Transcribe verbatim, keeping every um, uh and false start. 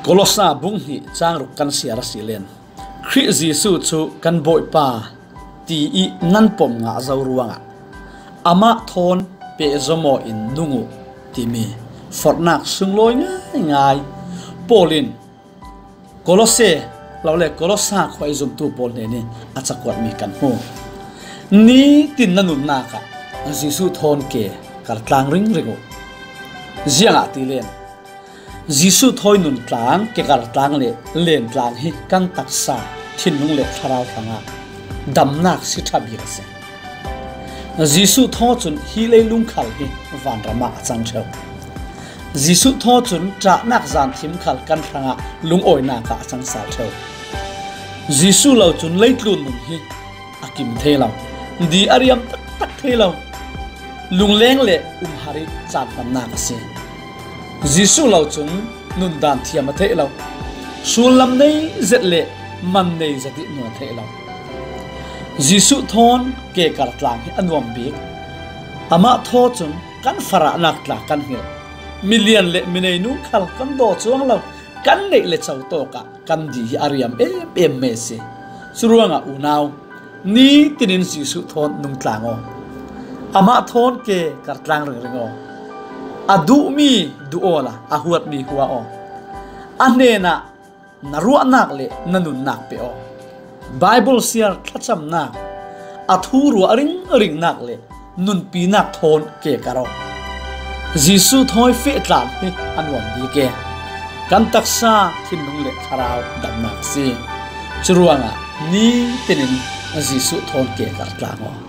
Kolosa bung hnih chang ruk kan siar a si len, Khrih Jesu chu kan Bawipa ti i nan pom ngah zo ruangah amah thawn pehzom aw in nung uh timi forhnak sunglawi ngaingai Paul in Kolose lo le Kolosa khua i zumtu pawl hnenin a cakuatmi kan hmu. Nitin na nunnak ah Jesu thawn ke kartlang ringring uh. Ziangahtile Jesu thawi nuntlang, kekartlang le lentlang hi kan taksa thinlung le thlarau hrangah damnak si ṭha bik a si. Jesu thaw cun hi leilung khal hi vanramah a cang ṭheu. Jesu thaw cun ṭahnak zanthim khal kan hrangah lungawinak ah a cang sal ṭheu. Jesu lo cun leitlun nun hi a kim thei lo, di a riam taktak thei lo, lungleng le umhar i caan hmannak a si. Jesuh lo cun nundan thiam a theih lo, sullam nei zet le man nei zet i nuam a theih lo. Jesuh thawn kekar tlang hi a nuam bik. Amah thaw cun kan farahnak tla kan hngilh. Milian le minei nu khal kan daw cuang lo, kan neih le co tawkah kan di hi a riam em em mai a si. Curuangah unau, nitinin Jesuh thawn nungtlang aw. Amah thawn kekar tlang ringring aw. A duhmi duh awla a huatmi hua aw. A hnenah na ruahnak le na nunnak pe aw. Bible siar thlacamnak, a thu ruah ringringnak le nunpinak thawn kekar aw. Jesuh thawi feh tlan hi a nuam bik e. Kan taksa thinlung le thlarau damnak a si. Curuangah nitinin Jesuh thawn kekar tlang aw.